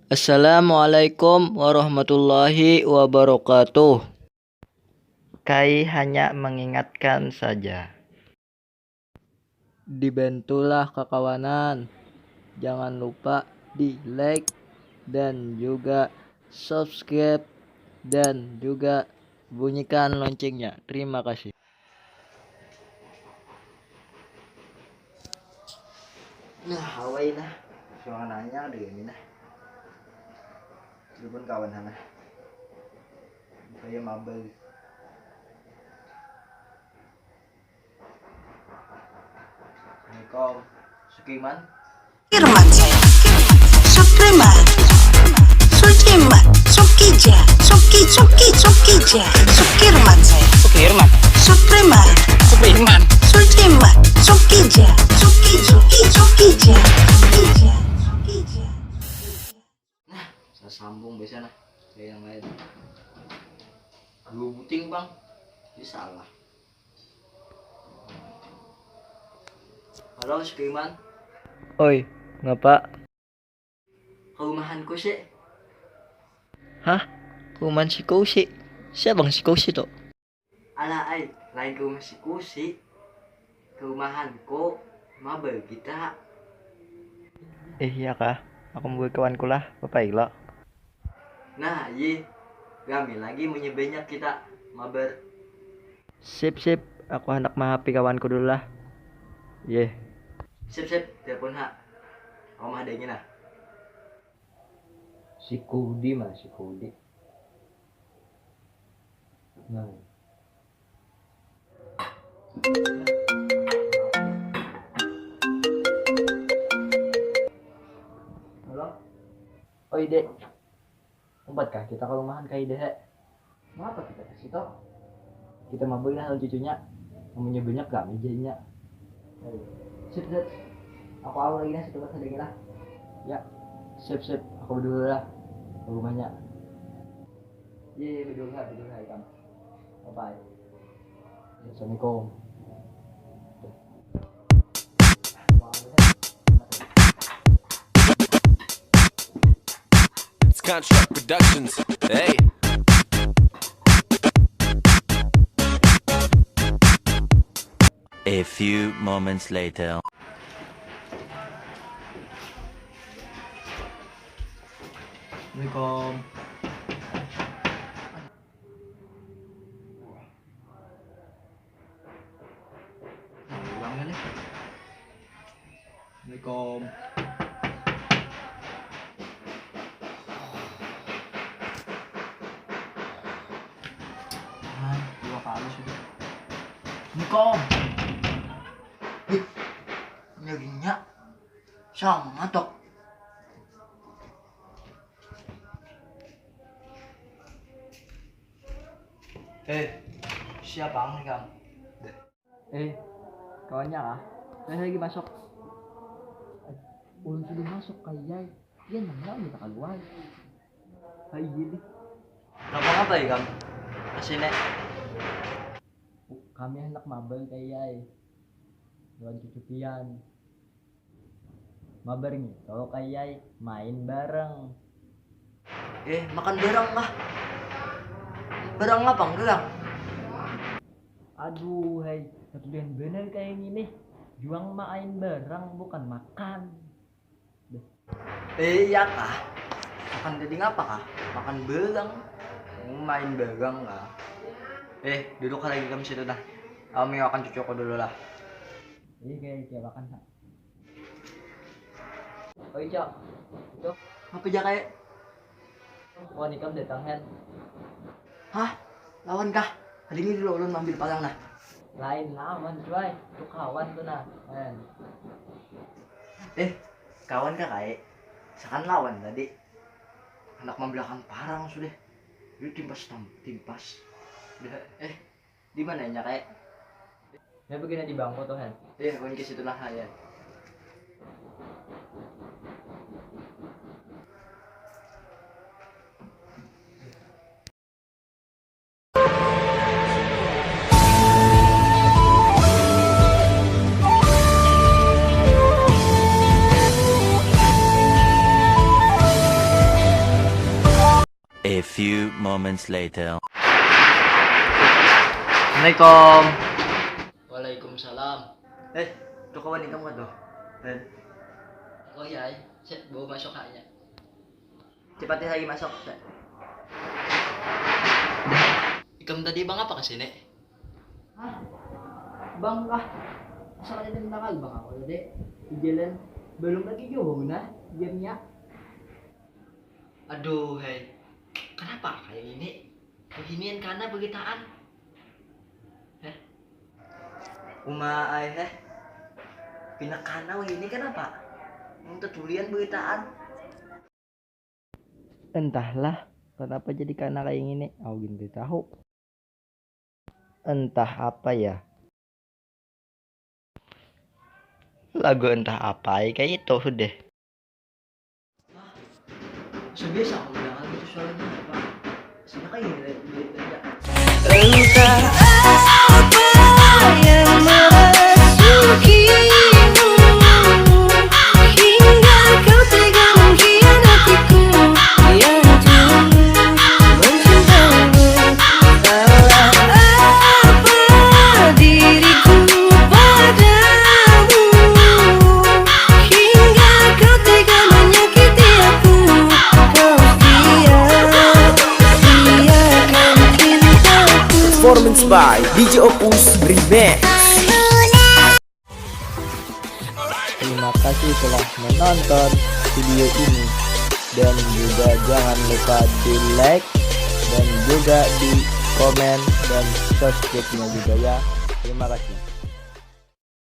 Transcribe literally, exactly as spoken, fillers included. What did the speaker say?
Assalamualaikum warahmatullahi wabarakatuh. Kai hanya mengingatkan saja. Dibantulah kakawanan. Jangan lupa di like dan juga subscribe dan juga bunyikan loncengnya. Terima kasih. Nah, awai nah. Suara nanya ada ini nah. Telepon kawan sana. Saya mabal. Assalamualaikum. Sukiman. Firman saya. Supreman. Sukiman. Sukija. Suki, Suki, Sukija. Sukirman saya. Sukirman. Supreman. Supreman. Sukiman. Sukija. Suki, Suki, Sukija. Sukija. Sukija. Nah, saya sambung biasa nah. Kayak yang lain. Dua buting, Bang. Ini salah. Halo, Sukiman. Oi, ngapa? Ke rumahanku sih. Hah? Ke rumahan si Kusi? Siapa bang si Kusi tuh? Alah ai, lain ke rumah si Kusi. Ke rumahanku, mabal kita. Eh, iya kah? Aku mau kawanku lah, bapak ilo. Nah, iya. Rami lagi munnya banyak kita mabar. Sip, sip. Aku handak mahapi kawanku dulu lah. Yeh. Sip, sip. Telepon ha. Aku mah ada ingin ah. Si Kudi mana si Kudi? Nah. Halo? Oi, Dek. Umpat kah kita ke rumahan kai Dek? Mengapa kita ke situ? Kita mabui lah lawan cucunya. Amunnya banyak kami jadinya. Sip, sip. Aku awal lagi nah, sip, sip, sip, lah. Ya. Sip, sip. Aku dulu lah. Ke rumahnya. Iya, iya, betul lah, betul lah, ikam. Bye-bye. Assalamualaikum. It's Contract Productions. Hey. A few moments later. Assalamualaikum. Nah, ulang nih. Assalamualaikum. Ah, dua kali sudah. Assalamualaikum. Ih, nyerinya sama matok. Eh, siapa ang ikam? Eh, kawannya kah? Saya lagi masuk. Ulun sudah masuk kayai. Iya nang lawan kita kaluar. Ah, iya deh. Kenapa ngapa ikam? Kasih nek. Kami handak mabal kayai. Lawan cucu pian. Mabar ngitu kayai, main bareng. Eh, makan bareng kah? Bareng apa enggak? Aduh hai, ketudian bener kayak gini. Juang main bareng bukan makan. Eh, iya kah? Makan jadi ngapa kah? Makan bareng. Main bareng kah? Eh, duduk lagi kamu situ dah. Kami makan cucuku dulu lah. Iya, kayak kayak makan. Oi, Cok. Cok. Apa ja kayak? Wah, nikam datang, Hen. Hah? Lawan kah? Ada ini dulu ulun ambil palang nah. Lain lawan, cuy. Itu kawan tuh nah, Hen. Eh, kawan kah kayak? Sakan lawan tadi. Anak membelakang parang sudah. Itu timpas tam, timpas. Udah, eh, di mana nya kayak? Ya begini di bangku tuh, Hen. Iya, kunci situ lah ya. Moments later. Assalamualaikum. Waalaikumsalam. Eh, tuh kawan ikam kan tuh. Ren. Oh iya, cek bawa masuk haknya. Cepat lagi masuk. Cek. Ikam tadi bang apa kesini? Hah? Bang lah. Asal ada tentang bang apa tadi? Di jalan belum lagi jauh nah jamnya. Aduh, hei. Kenapa kayak ini? Beginian karena beritaan. Uma ai heh. Pina kana wahini kanapa? Mun tetulian beritaan. Entahlah, kenapa jadi kana kaya ngini, au gin kada tahu. Entah apa ya. Lagu entah apa ai kaya itu sudah. Sudah biasa aku bilang lagi itu suaranya apa? Sudah kayak gini dari dari tadi ya. Entah apa yang merasukimu hingga kau tega mengkhianatiku yang tulus mencintaimu. Salah apa diriku padamu hingga kau tega menyakiti aku. Kau sia-siakan cintaku. Performance by D J Opus Remix. Terima kasih telah menonton video ini dan juga jangan lupa di like dan juga di komen dan subscribe-nya juga ya. Terima kasih.